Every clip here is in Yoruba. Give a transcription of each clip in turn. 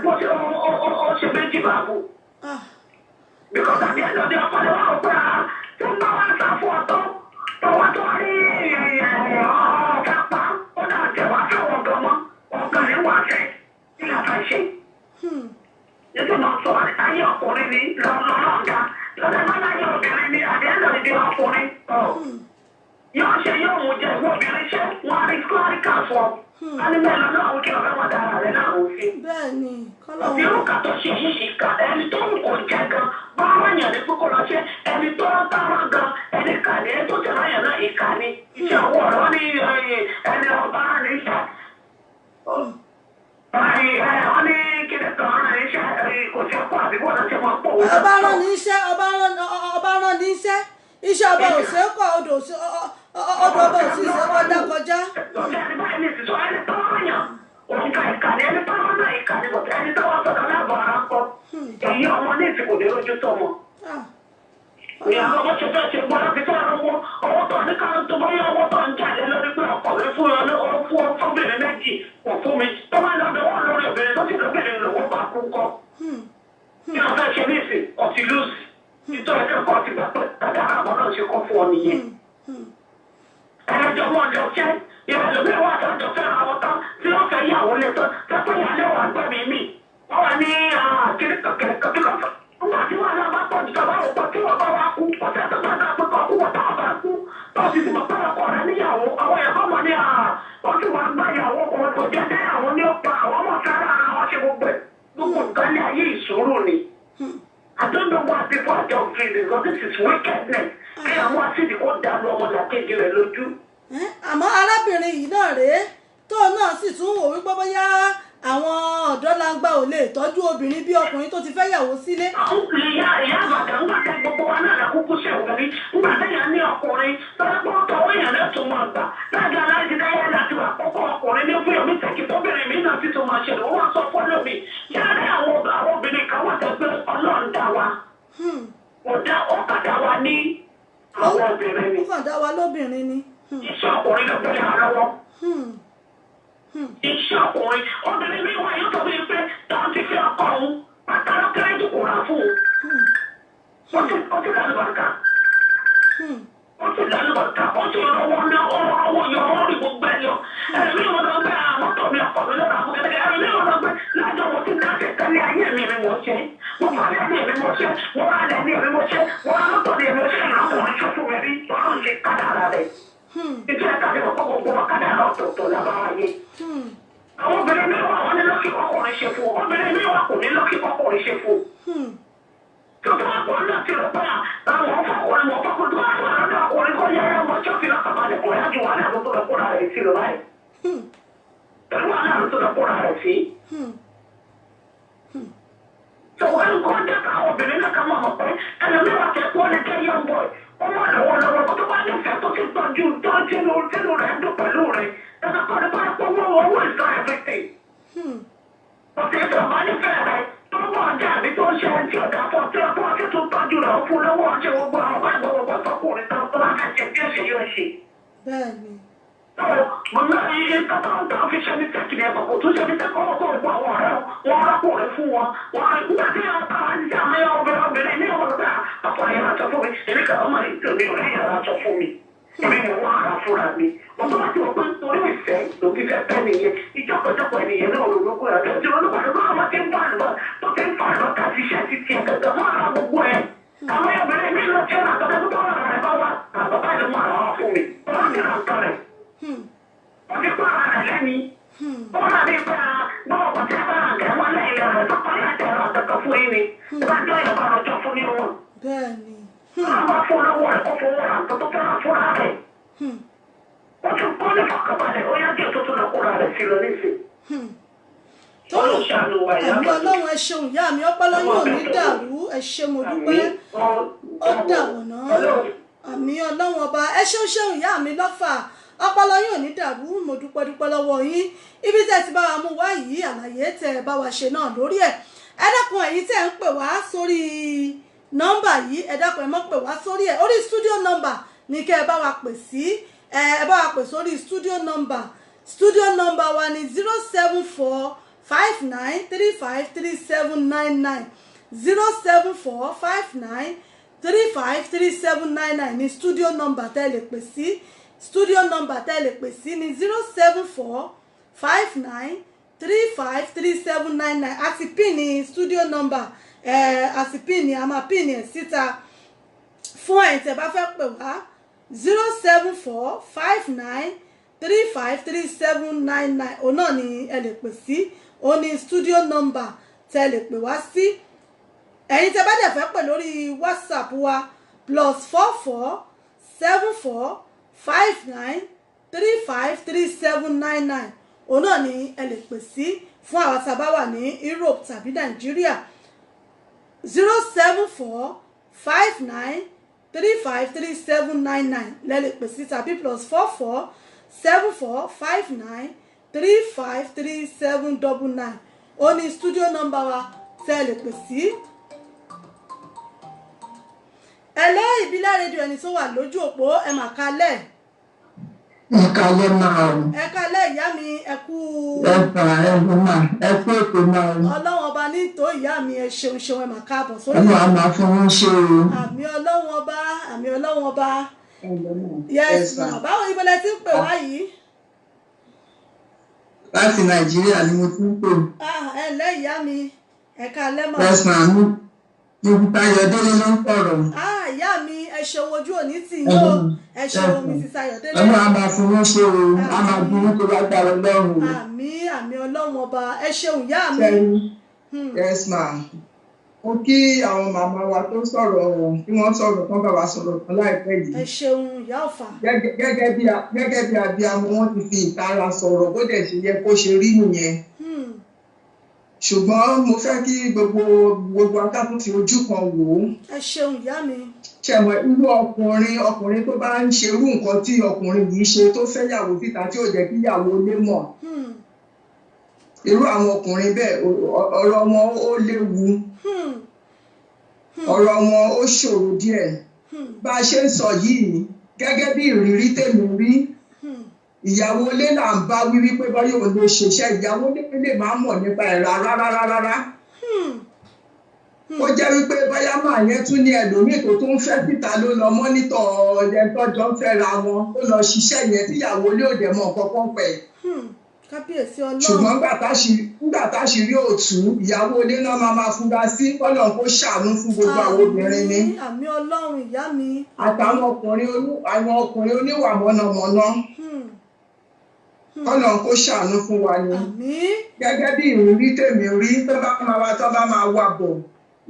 Ó ṣe ó ṣe méjì bàbù. Ah. Because at the end of the ọkọ ni wọ́n rò pé ah tó ń bá wa sá fún ọ tó tó wá tó rí ọ̀ọ́ká pa ó náà tẹ̀ wá fẹ́wọ̀n gan mọ́ ọ̀gá ni wà fẹ́ kí la fẹ́ ṣe. Nítorí máa sọ ayé ọkùnrin ni lọ́lọ́ọ̀gá lọ́dẹ máa láyé obìnrin ni at the end of the day ọkùnrin yóò ṣe yóò mú jẹ ìwọ obìnrin ṣe wọn á rí kíláríkà fún ọ. A ní bẹ́ẹ̀ lọ́nà àwọn kí ọ̀fẹ́ wọn dára rẹ̀ náà ò sí. Bẹ́ẹ̀ ni, kọ́lọ́hún. Irú kà tó ṣe yìí ìkà ẹni tó ń kò jẹ gan bá wáyàn ní kókó lọ ṣe ẹni tó ń tọrọ gan ẹni kà ní ẹni tó ti ráyàn náà ìkà ni iṣẹ́ ọwọ́ rẹ̀ wọ́n ní ẹni ọba ní iṣẹ́ wọ́n ní kíni kan rán ní iṣẹ́ kò sí ọkọ̀ àbí bọ́ọ̀lù ṣe máa pọ̀ wọ́n. Ọba rán ní iṣẹ́, ọba rán ní iṣẹ́, iṣẹ́ ọba ò ṣe é kọ́, odò odò ọba ò sì ṣe é kọjá kọjá. Ọ̀sẹ̀ ẹni báyìí ní ìsìsọ́ ẹni tó rán òun ka ìkà ni ẹni tó rán náà ìkà ni bọ̀tẹ́ ẹni tó wá sọ̀dọ̀ láàbọ̀ ara ń kọ́ èyí ọmọ ní ìsìnkú ní lójú tọmọ. Ah. Ní àwọn ọmọ ṣe fẹ́ ṣe gbọ́ láti fẹ́ owó owó tó ní káwọn tó bóyá owó tó ń jalè lórí pé ọkọ mi fún ọ ó fún ọ fúnbìnrin méjì kò fún mi tó bá lọ́dọ̀ wọn lórí obìnrin tó sì lóbìnrin lòun bá kú kọ́. Kí wọ́n fẹ́ ṣe ní ìsìn ọtí lùsì nítorí kẹ́kọ̀ọ́ ti gbà pé dàda àwọn náà ṣe kọ́ fún ọ nìyẹn. Ẹjọ́ wọn jọ ṣẹ́ ìrẹ̀lẹ̀ wà tọ́jọ́ fẹ́ra wọn tán tí wọ́n fẹ́ yàwó lé tán tẹ́pẹ́ yàlẹ́ wà gbẹ́mí mi wọ́n wà ní kiri kan nígbà tí wàhálà bá pọ̀ jù tọ́ba òpó tí wọ́n bá wá kú ọ̀sẹ̀ tó bá dáa pé kọ́ kú wọ́n tó bá kú tó sì ti mọ̀ pé ọkọ rẹ̀ níyàwó àwọn ẹ̀kọ́ mọ̀ ní wọ́n sì wá gbá ìyàwó kò kò jẹ́ dé àwọn ní ó pa àwọn ọmọ sára ara wọn ṣe gbogbo ẹ̀ gbogbo nǹkan ní ayé ìṣòro ni. I don't know why people are just doing this, because this is wickedness. Kí àwọn asídìí kó dàlú ọmọlàkejì rẹ̀ lójú. Àmọ́ arábìnrin yìí náà rèé tóun náà sì tún wò wípé bóyá àwọn ọ̀dọ́langba ò lè tọ́jú obìnrin bí ọkùnrin tó ti fẹ́ yàwó sílé. Ìyá ìyá àbàdàn ńgbà tẹ gbogbo wa náà lákòókò ṣẹ̀wọ̀n rí ńgbà tẹ̀yàn ní ọkùnrin tọ́lá pé ó tọwọ́ èèyàn náà tún máa gbà láàdá láti dáyà láti wà kọ́kọ́ ọkùnrin ní fún yomi tẹ̀kí tóbìnrin mi náà sì tún máa ṣẹlẹ̀ ó wá sọ fọ́lọ́ mi yára àwọn obìnrin kan wà tẹ́ pé Ọlọ́run dá wa kò dá ó kàdá wa ní àwọn obìnrin ni. Ó kàn dá wa lóbìnrin ni. Iṣẹ́ ọkùnrin ló gbélé ara wọn. Iṣẹ́ ọkùnrin obìnrin mi wà yóò sọ fún mi pé táwọn ti fi ọkọ òun pátá lọ́kẹ́rẹ́ jù kò rà fún un. Ó ti lálùbáríkà. Ó ti lálùbáríkà. Ó ti rọwọ́ ná ó rọwọ́ yọ ó rí gbogbo ẹ̀ yọ. Ẹ̀mí wọn lọ gbé mọ́tò mi ọkọ̀ mi lọ́rọ̀ àbúkẹ́ tẹ́lẹ̀. Ẹ̀mí wọn lọ gbé lájọ mo ti dá kẹ̀kẹ́ ní ayé mi mi mo ṣe. Mo kọ́lé ní èmi mo ṣe. Mo rà lẹ̀ ní èmi mo ṣe. Mo ra mọ́tò ní èmi mo ṣe. Ìrànwọ́ ṣe fún mi rí. Ọlọ́run ṣe kádàrá rẹ̀. Nítorí ká fi mọ̀ gbogbo wa kádàrá ọ̀tọ̀ọ̀tọ̀ làbá wáyé. Àwọn obìnrin mi wà wọ́n ní lọ́kì kọkùnrin ṣe fún. Obìnrin mi wà kò ní lọ́kì kọkùnrin ṣe fún. Tó bá pọ̀ náà ti rò pé àwọn fọkùnrin mọ̀ fọkùnrin tó bá wà lọ́dọ̀ ọkùnrin kó yẹ ọmọ tí ó fi lọ́kàn balẹ̀ kó yá ju wàhálà tó lọ kóra rẹ̀ sí lọ báyìí. Pẹ̀lú wàhálà tó lọ kóra rẹ̀ sí. Tòwọ́n kọ́ jẹ́ káwọn obìnrin náà ká mọ̀ mọ̀ pé ẹlòmíràn tẹ kó lè jẹ́ young boy. Ó mọ̀ lọ́wọ́ lọ́wọ́ kó tó bá nífẹ̀ẹ́ tó ti tọ́jú tọ́jú tínú rẹ̀ dùn pẹ̀lú rẹ̀. Tọ́jú kọ́ ní bá pọ̀ owó owó is not everything. Ọ̀sẹ̀ tó bá nífẹ̀ẹ́ rẹ̀ tó bọ̀ ọjà àbí tó ń ṣe ẹni tí ọ̀dà fún ọtí ọtí ọtí tó tọ́jú rẹ̀ ó fún lọ́wọ́ ọjọ́ gbogbo àwọn bá gbogbo fọkùnrin tó bá fẹ́ ṣe bí ó ṣe yóò ṣe. Bẹ́ẹ̀ni. Mo ní iye tọ́tọ́ tó fi ṣe ní tẹ́kìlì ẹ̀kọ́ kò tún ṣe ní tẹ́kọ̀ọ́ ọkọ̀ ògbó àwọn ọ̀rẹ́ wọn rákùnrin fún wọn. Wọ́n nígbà tí wọ́n bá wọn ṣe àwọn obìnrin obìnrin ní ọmọ gbà ọkọ̀ yẹn aṣọ fún mi. Èmi kàn ọmọ ìtòmí ọ̀rẹ́ yẹn aṣọ fún mi. Èmi mo wá ara fúnra mi. Wọ́n tó bá ti wọ́n pé torí ìfẹ́ lòdì fẹ́ fẹ́ nìyẹn. Ìjọkọ̀jọkọ̀ ènìyàn náà lòlókù ẹ̀ tó ti ronú pàdé bá wọn ti ń bá àlọ́ tó ti ń fa àlọ́ kà sí iṣẹ́ ti tiẹ̀ gẹ́gẹ́ mọ́ ara gbogbo ẹ̀. Àwọn obìnrin mi lọ sí ọ̀nà àtọ́jú tó wà rẹ̀ bá wà bàbá ìlú mọ́ ara wọn fún mi. Wọ́n ti rà ń tọ́ rẹ̀. Wọ́n ti pa ara rẹ̀ lẹ́ni. Wọ́n rà bí pé bọ́ọ̀ kò tí a bá rà gẹ̀ wọ́n lẹ́yìn rẹ̀ tó kọ́ láti ẹ̀rọ àtọ́kọ̀ fún yín ni. Bá jọ ìyọ̀bá rọjò fún nínú wọn. Bẹ́ẹ̀ni. Wọ́n bá fún lọ́wọ́ rẹ̀ kó fowó ra nǹkan tó fẹ́ràn fúnra rẹ̀. Ó tún kọ́ ní fọkànbalẹ̀ ó yá díẹ̀ tó tún lọ kóra rẹ̀ sí lọ nísìn. Tó ẹ̀mí Ọlọ́run ẹ ṣeun ìyá mi ọpọlọ yóò ní dàrú ẹ ṣé mo dúpẹ́ ó dàbọ̀ náà àmì Ọlọ́run ọba ẹ ṣeun ṣeun ìyá mi lọ́fà ọpọlọ yóò ní dàrú mo dúpẹ́ dúpẹ́ lọ́wọ́ yín ibi tẹ́ ti bá wa mú wá yìí àlàyé tẹ́ bá wa ṣe náà lórí ẹ̀. Ẹ dákun ẹ̀yin tẹ́ ń pè wá sórí nọ́mbà yìí ẹ dákun ẹ má pè wá sórí ẹ̀ orí studio number ní kẹ́ ẹ bá wa pè sí ẹ bá wa pè sórí studio number. Studio number wa ní 074 59 35 37 99, 074 59 35 37 99 ní studio number tẹ́ lè pè sí. Studio number tẹ́ lè pè sí ní 074 59 35 37 99. Àti pin ní studio number, àti pin ní, a máa pin ẹ̀ síta fún ẹ̀yin tẹ́ bá fẹ́ pè wá. 074 59 35 37 99, òun náà ni ẹ lè pè sí, òun ni studio number tẹ́ lè pè wá sí. Ẹ̀yin tẹ́ bá dẹ̀ fẹ́ pè lórí WhatsApp wa, +44 74 59 35 37 99, òun náà ni ẹ lè pè sí fún àwọn tá a bá wà ní Europe tàbí Nàìjíríà. 074 59 35 37 99 lẹ lè pè sí, tàbí +44 74 59 35 37 99, ó ní studio number wa tẹ́ ẹ lè pè sí. Ẹ̀lẹ́, Ìbílẹ̀ Rédíò, ẹni tó wà lójú òpó, ẹ mà kalẹ̀. Ẹ kalẹ́ máa o. Ẹ kalẹ̀, ìyá mi, ẹ kú. Ẹ fà ẹ fún máa ẹ fún ètò máa o. Ọlọ́run ọba ní tó, ìyá mi, ẹ ṣeun ṣeun, ẹ mà káàbọ̀ sórí. Ọlọ́run á máa fún wọn ṣe o. Àmín Ọlọ́run ọba, àmín Ọlọ́run ọba. Yes ma, báwo, ibo lẹ ti ń pè wá yìí? Láti Nàìjíríà ni mo ti ń pè. Ah, ẹ ǹlẹ́ ìyá mi, ẹ káalẹ́ mà. Yes ma, mi Ayọ̀délé ló ń sọ̀rọ̀. Ah, ìyá mi, ẹ ṣeun, ojú òní tì yín o, ẹ ṣeun, Mrs. Ayọ̀délé. Ọlọ́run á máa fún wọn ṣe o, á máa bí wọn tó bá gbára Ọlọ́run o. Àmín, àmín Ọlọ́run ọba, ẹ ṣeun ìyá mi. Yes ma, mo kí àwọn màmá wa tó sọ̀rọ̀, tí wọ́n sọ̀rọ̀ tán, bá wa sọ̀rọ̀ tán láìpẹ́ yìí. Ẹ ṣeun, ìyá Ọ̀fà. Gẹ́gẹ́ bí abiyamọ, wọ́n ti fi ìtara sọ̀rọ̀ bó dẹ̀ ṣe yẹ kó ṣe rí nìyẹn. Ṣùgbọ́n mo fẹ́ kí gbogbo akápò fi ojú kan wò ó. Ẹ ṣeun, ìyá mi. Ṣẹ̀mọ̀ irú ọkùnrin tó bá ń ṣerú nǹkan tí ọkùnrin yìí ṣe, tó fẹ́ yàwó síta tí ò jẹ́ kí ìyàwó lé mọ̀, irú àwọn ọkùnrin bẹ́ẹ̀, ọ̀rọ̀ wọn ó léwu, ọ̀rọ̀ wọn ó ṣòro díẹ̀. Bá a ṣe ń sọ yìí, gẹ́gẹ́ bí ìrírí tèmi rí, ìyàwó ilé là ń bá wí wípé báyọ̀ ò lè ṣiṣẹ́, ìyàwó ilé lè máa mọ̀ nípa ẹ̀ rárá rárá rárá. Ó jẹ́ wípé bóyá máa yẹn tún ní ẹlòmíì tó tún fẹ́ síta ló lọ monitor ẹ̀ tọ́jọ́ ń fẹ́ra wọn, ó lọ ṣiṣẹ́ yẹn tíyàwó ilé ò dẹ̀ mọ̀ kankan pẹ̀. Kábíyèsí Ọlọ́run. Ṣùgbọ́n nígbà táṣìírí òtún, ìyàwó ilé náà máa máa fura sí. Kọ́lọ̀ kó ṣàánú fún gbogbo àwọn obìnrin ni. Àmín Ọlọ́run, ìyá mi. Àtàwọn ọkùnrin, àwọn ọkùnrin oníwà mọ̀nàmọ́ná, kọ́lọ̀ kó ṣàánú fún wa ni. Gẹ́gẹ́ bí ìrírí tèmi rí, tó bá máa wá, tó bá máa wà bọ̀,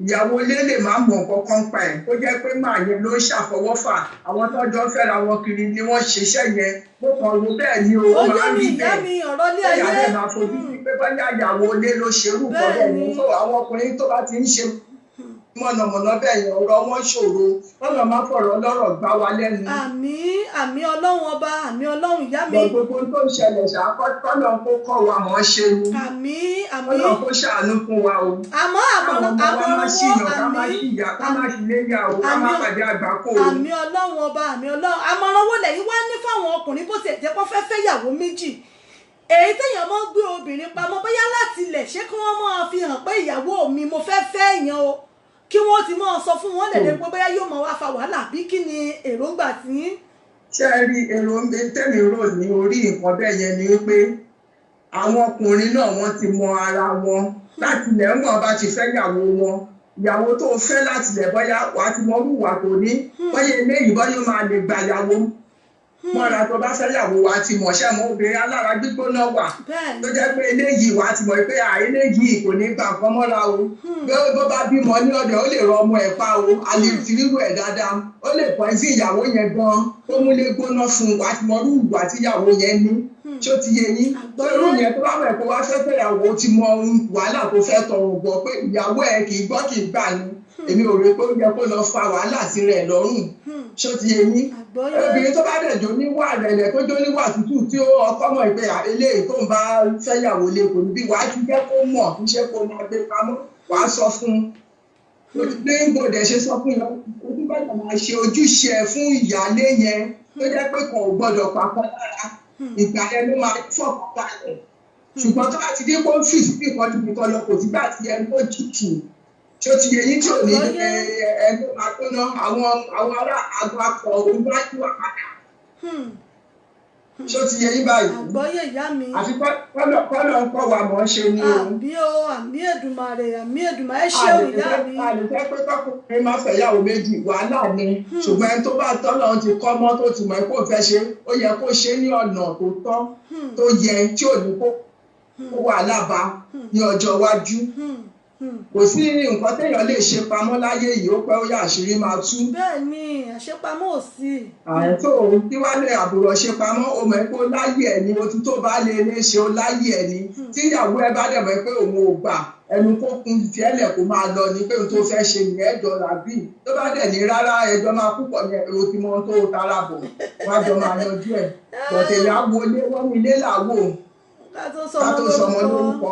ìyàwó ilé lè má mọ̀ kankan pa ẹ̀, kó jẹ́ pé màá yẹn ló ń ṣàfọwọ́fà, àwọn tọ́jọ́ fẹ́ra wọn kiri ni wọ́n ṣiṣẹ́ yẹn. Mo kàn rò bẹ́ẹ̀ ni o, ó máa ń rí bẹ́ẹ̀. Ìyá rẹ̀ máa fojú sí pé bóyá ìyàwó ilé ló ṣerú nǹkan bẹ́ẹ̀ ni. So àwọn ọkùnrin tó bá ti ń ṣe mọ̀nàmọ́ná bẹ́ẹ̀ yẹn, ọ̀rọ̀ wọn ṣòro, lọ́nà máa fọ̀rọ̀ lọ́rọ̀ gbá wa lẹ́nu. Àmín, àmín Ọlọ́run ọba, àmín Ọlọ́run, ìyá mi. Gbogbo tó ń ṣẹlẹ̀ ṣá, kọ́nà kó kọ́ wa mọ̀ ọ́ ṣe ni. Àmín, àmín. Kọ́nà kó ṣàánú fún wa o. Àmọ́ àmọ́ àmọ́ má ṣìyàn, ká má ṣìyà, ká má ṣìléyà o, ká má pàdé àgbákò o. Àmín Ọlọ́run ọba, àmín Ọlọ́run. Àmọ̀ràn wo lẹ́yìn wá ní fáwọn ọkùnrin, bó tiẹ̀ jẹ́ kó fẹ́ fẹ́ yàwó méjì, èyí téèyàn máa ń gbé obìnrin pamọ́ bóyá láti ilẹ̀, ṣé kí wọ́n máa fi hàn pé ìyàwó mi mo fẹ́ fẹ́ yẹn o, kí wọ́n ti máa sọ fún wọn lẹ́lẹ́ pé bóyá yóò máa wá fa wàhálà, bí kí ni èròǹgbà tí yín? Ṣé ẹ rí, èrò tẹ́mi rò ní orí nǹkan bẹ́ẹ̀ yẹn ni wípé àwọn ọkùnrin náà, wọ́n ti mọ ara wọn láti ilẹ̀. Ń bọ̀ bá ti fẹ́ ìyàwó wọn, ìyàwó tó fẹ́ láti ilẹ̀, bóyá wàá ti mọ orú ìwà tó ní, bóyá eléyìí, bóyá ó máa lè gbà ìyàwó mọ́ra. Tó bá fẹ́ yàwó, wa ti mọ̀ ṣẹ́ mọ́, obìnrin alára gbígbóná wà tó jẹ́ pé eléyìí, wà á ti mọ̀ pé à eléyìí kò ní gbà nǹkan mọ́ra o, bó bá bímọ ní ọ̀dọ̀, ó lè rọ ọmọ ẹ̀ pa o, a lè ti rírú ẹ̀ dáadáa, ó lè pọ̀ sí ìyàwó yẹn gan, ó múlé gbóná fún un, wà á ti mọ irú ìwà tí ìyàwó yẹn ní. Ṣó ti yé yín? Tó irú yẹn, tó bá mọ̀ ẹ̀ kó wá fẹ́ fẹ́ ìyàwó, ó ti mọ wàhálà tó fẹ́ tọrùn bọ̀ pé ìyàwó ẹ̀ kì í gbọ́ kì í gbà ni. Èmi ò rò pé ó yẹ kó lọ fa wàhálà sí rẹ̀ lọ́rùn. Ṣó ti yé yín? Obìnrin tó bá dẹ̀ jó níwà rẹ̀lẹ̀, tó jó níwà tútù, tí ó ọkọ mọ̀ pé eléyìí tó ń bá fẹ́yàwó lé kò ní bí, wàá ti jẹ́ kó mọ̀, kí ṣe kó máa gbé pamọ́, wàá sọ fún un. Ní gbọ́dọ̀ ṣe sọ fún yẹn, ojú gbọ́dọ̀ máa ṣe ojúṣe ẹ̀ fún ìyáálé yẹn, tó jẹ́ pé kò gbọ́dọ̀ papọ̀ lára, ìgbà yẹn ló máa fọkàn balẹ̀. Ṣùgbọ́n tó bá ti dé kó ń fì síbì kan ju nìkan lọ, kò sígbà tí ẹni tó tutù ṣó ti yẹ yín tí ò ní ẹni tó máa gbóná, àwọn ará àgọ́ akọ òun bá yíwà padà. Ṣó ti yẹ yín báyìí? Àgbọ́yé ìyá mi. Àfi kọ́lọ̀ ń kọ́ wa mọ̀ ọ́n ṣe ni o. Àmì o, àmì Èdùmàrè, àmì Èdùmàrè, ẹ ṣeun ìyá mi. A lè fẹ́ pé kọ́kùnrin máa fẹ́yàwó méjì, wàhálà ni. Ṣùgbọ́n ẹni tó bá tọ́lọ̀ ti kọ́ mọ́ tó ti mọ̀ pé ó fẹ́ ṣe, ó yẹ kó ṣe ní ọ̀nà tó tọ́, tó yẹ, tí ò ní kó wàhálà bá ní ọjọ́ iwájú. Kò sí nǹkan téèyàn lè ṣe pamọ́ láyé yìí, ó pẹ́ ó yá àṣírí máa tú. Bẹ́ẹ̀ ni, àṣepamọ́ ò sí. Àìtó kí wá lè àbúrò ṣe pamọ́, ó mọ̀ pé ó láyé ẹ̀ ni, ojú tó bá lè lè ṣe ó láyé ẹ̀ ni. Tí ìyàwó ẹ bá dẹ̀ mọ̀ pé òun ò gbà, ẹnu kó kun fiẹ́lẹ̀ kó máa lọ ni pé òun tó fẹ́ ṣe nìyẹn, ẹjọ́ làbí. Tó bá dẹ̀ ní rárá, ẹjọ́ máa púpọ̀ ní ẹ̀rọ tí wọ́n tó tara bọ̀, wọ́n á jọ máa yanjú ẹ̀. Bọ̀dẹ̀ yà wọlé, wọ́n ní ilé làwò ká tó sọmọ lórúkọ.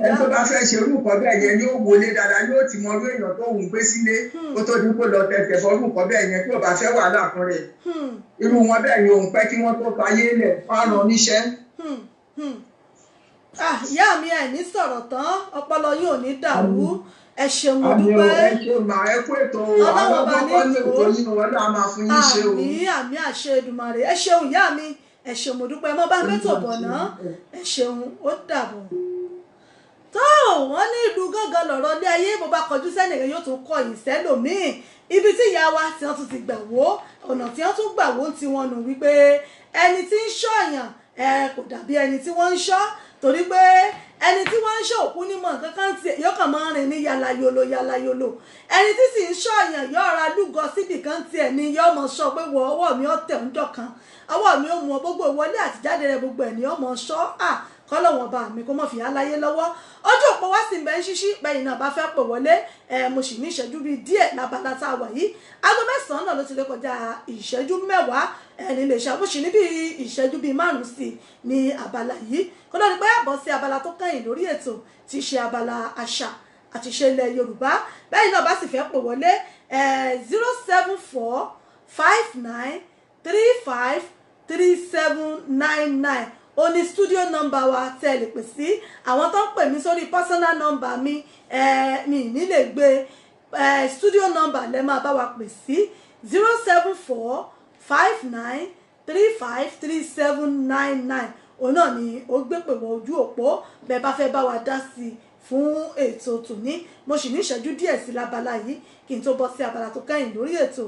Ẹni tó bá fẹ́ ṣe orúkọ bẹ́ẹ̀ yẹn yóò wọlé dáadáa, yóò ti mọ irú èèyàn tó ń gbé sílé kó tó di kó lọ tẹsẹ̀ bọ orúkọ bẹ́ẹ̀ yẹn, tí ò bá fẹ́ wàhálà fún rẹ̀. Irú wọn bẹ́ẹ̀ yẹn òun pẹ́ kí wọ́n tó fayé lẹ̀ fáràn níṣẹ́. Ìyá mi, ẹ̀ ní sọ̀rọ̀ tán, ọpọlọ yóò ní dàrú. Ẹ ṣeun, mo dúpẹ́. Ẹ ṣeun mà, ẹ kú ètò àwọn ọmọ ní ètò yìí, wọn náà máa fún yín ṣe o. Àmì àmì àṣẹ Èdùmàrè. Ẹ ṣeun ìyá mi, ẹ ṣeun mo dúpẹ́. Mọ́ bá mẹ́tò bọ̀ náà, ẹ ṣeun, ó dàbọ̀. Tó wọ́n ní ìlú gángan lọ̀rọ̀ ilé ayé, bó bá kọjú sẹ́nìkan yóò tún kọ ìsẹ́lòmíì. Ibi tí ìyá wa tí wọ́n tún ti gbà wó, ọ̀nà tí wọ́n tún gbà wó ti wọn nù wípé ẹni tí ń ṣọ́yàn kò dàbí ẹni tí wọ́n ń ṣọ́, torí pé ẹni tí wọ́n ń ṣọ́ òkú nímọ̀ nǹkan kan tiẹ̀ yóò kàn máa rìn ní yalayolo yalayolo. Ẹni tí sì ń ṣọ́yàn yóò ra lúgọ síbì kan tiẹ̀ ni yóò mọ̀ sọ pé wọ ọwọ́ mi ó tẹ̀ ń dọ̀kan, ọwọ́ mi ó mú ọ, gbogbo ìwọlé àtijáde rẹ gbogbo ẹ̀ ni ó mọ̀ ṣọ́. À kọ́lọ́wọ́n bá mi kó mọ̀ fi aláyé lọ́wọ́. Ojú òpó wá sí bẹ́ẹ̀ ń ṣíṣí, bẹ́yìn náà bá fẹ́ pè wọlé. Mo sì ní ìṣẹ́jú bíi díẹ̀ lábala tá a wà yìí. Aago 9 náà ló ti lè kọjá ìṣẹ́jú 10 ẹni lè ṣe. Mo sì ní bíi ìṣẹ́jú bíi 5 sí ní abala yìí, kó lórí pé àbọ̀ sí abala tó kẹ́yìn lórí ètò tí ṣe abala àṣà àti ìṣe ilẹ̀ Yorùbá. Bẹ́yìn náà bá sì fẹ́ pè wọlé 074 59 35 3799 ó ní studio number wa tẹ́ ẹ lè pè sí. Àwọn tó ń pè mí sórí personal number mi mi ní lè gbé. Studio number lẹ máa bá wa pè sí 074 59 35 3799. Òun náà ni ó gbé pè wọ ojú òpó bẹ́ẹ̀ bá fẹ́ bá wa dá sí i fún ètò tòní. Mo sì ní ìṣẹ́jú díẹ̀ sí lábala yìí kí n tó bọ́ sí abala tó kẹ́yìn lórí ètò.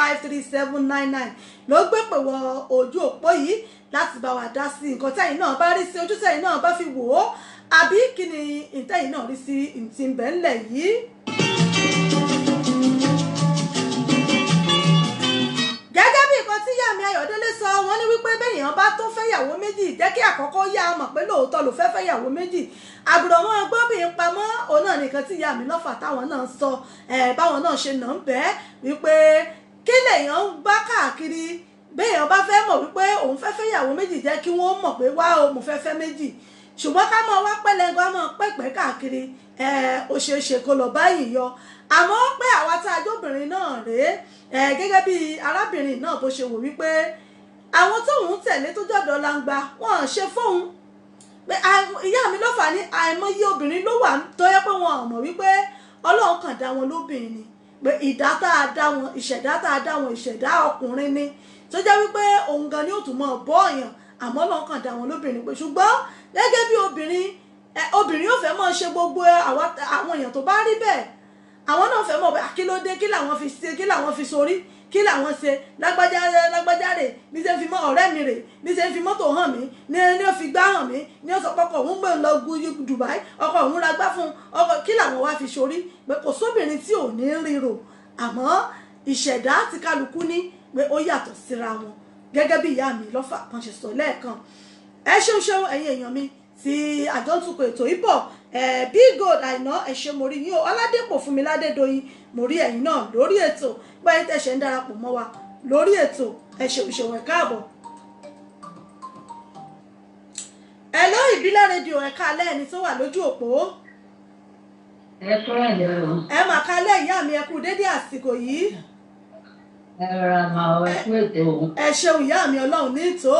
799 ló gbé pè wọ ojú òpó yìí láti bá wa dá sí nǹkan tẹ́yin náà bá rí sí, ojú tẹ́yin náà bá fi wò ó, àbí kí ni ìtẹ́yin náà rí sí ìtì ń bẹ ńlẹ̀ yìí. Gẹ́gẹ́ bí nǹkan tí ìyá mi Ayọ̀délé sọ, wọ́n ní wípé bẹ́ẹ̀yàn bá tó fẹ́yàwó méjì, jẹ́ kí àkọ́kọ́ yá a mọ̀ pé lóòótọ́ ló fẹ́ fẹ́yàwó méjì. Àbùrọ̀ wọn gbọ́bìn pamọ́, òun náà nìkan tí ìyá mi lọ́fà táwọn náà sọ, báwọn náà ṣe nà ń bẹ́ẹ̀ wípé kí lèèyàn ń bá káàkiri. Béèyàn bá fẹ́ mọ̀ wípé òun fẹ́ fẹ́yàwó méjì, jẹ́ kí wọ́n mọ̀ pé wá o, mo fẹ́ fẹ́ méjì. Ṣùgbọ́n ká mọ̀ wá pẹ́lẹ́ngọ́, á mọ̀ pẹ́pẹ́ káàkiri, ó ṣeé ṣe kó lọ báyìí yọ. Àmọ́ pé àwa tá a jóbìnrin náà rèé, gẹ́gẹ́ bí arábìnrin náà bó ṣe wò wípé àwọn tóun tẹ̀lé tó jọ̀dọ̀ langba wọ́n ṣe fóun. Ìyá mi ló fà ní àìmọye obìnrin ló wà tó yẹ pé wọn ò mọ̀ wípé Ọlọ́run kàn dá wọn lóbìnrin ni, pé ìdá tá a dá wọn, ìṣẹ̀dá tá a dá wọn, ìṣẹ̀dá ọkùnrin ni, tó jẹ́ wípé òun gan ni ó tún mọ̀ bọ́ ọ̀yàn. Àmọ́ Ọlọ́run kàn dá wọn lóbìnrin pé ṣùgbọ́n gẹ́gẹ́ bí obìnrin, obìnrin yóò fẹ́ mọ́ ṣe gbogbo àwọn èèyàn tó bá rí bẹ́ẹ̀, àwọn náà fẹ́ mọ̀ pé kí ló dé, kí làwọn fi ṣe, kí làwọn fi sórí, Kí làwọn ṣe? Lágbájá lágbájá rè bí ṣe ń fi mọ́ ọ̀rẹ́ mi rè bí ṣe ń fi mọ́tò hàn mí, ní ó fi gbá hàn mí, ní ó sọ pé ọkọ òun gbé lọ Dubai, ọkọ òun ra gbá fún ọkọ. Kí làwọn wá fi ṣorí? Pé kò sóbìnrin tí ò ní ríro, àmọ́ ìṣẹ̀dá tí kálukú ní pé ó yàtọ̀ síra wọn, gẹ́gẹ́ bí ìyá mi lọ́fà kan ṣe sọ lẹ́ẹ̀kan. Ẹ ṣeun ṣeun ẹ̀yin èèyàn mi tí àjọ ń tukọ̀ ètò ìbọ̀. Bí Gold Àìná, ẹ ṣé, mo rí yín o. Ọládépò fún mi Ládédoyin, mo rí ẹ̀yin náà lórí ètò. Báyìí tẹ̀sẹ̀ ń darapọ̀ mọ́ wa lórí ètò, ẹ ṣeun ṣeun, ẹ káàbọ̀. Ẹ ló Ìbílẹ̀ Rédíò, ẹ káalẹ́, ẹni tó wà lójú òpó. Ẹ kúrò lẹ́ o. Ẹ mà kálẹ̀ ìyá mi, ẹ kú dédé àsìkò yìí. Ẹ rọra máa ọ, ẹ kú ètò. Ẹ ṣeun ìyá mi, Ọlọ́run ní ìtò.